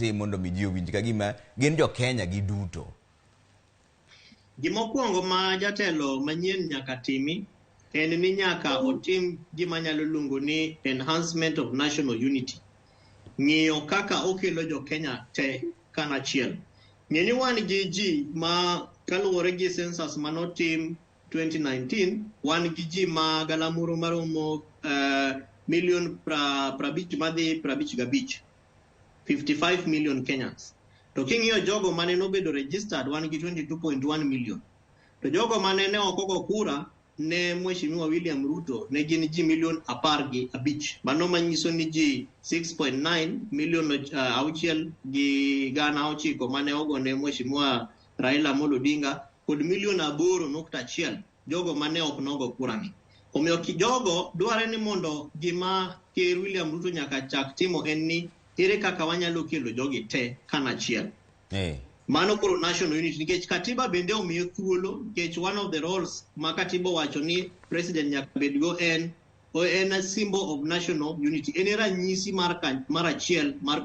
otim mondo mi ji owinj ka gima gin jo Kenya giduto? Gimokwongo ma jatelo manyien nyaka timi en ni nyaka otim gima nyalo luongo ni enhancement of national unity. Ng'iyo kaka okelo jo Kenya te kanachiel. Ng'e ni wan gi ji ma kaluwore gi census manotim 2019, wan gi ji ma galamoro maromo milion 50 madhi 55, 55 million Kenyans. To king'iyo jogo mane nobedo registered, wan gi 22.1 million. To jogo mane ne ok ogo kura ne Mheshimiwa William Ruto ne gin ji milion 15. Mano manyiso ni ji 6.9 milion 6 gi gana 9 mane ogo ne Mheshimiwa Raila Amolo Odinga kod milion 8.1 jogo mane ok nogo kura ni. Omiyo jogo dware ni mondo gima Ker William Ruto nyaka chak timo en ni ere kaka wanyalo kelo jogi te kanachiel. Mano koro national unity, nikech katiba bende omiye thuolo, nikech one of the roles ma katiba owacho ni president nyaka bedgo en a symbol of national unity, en e ranyisi mar achiel mar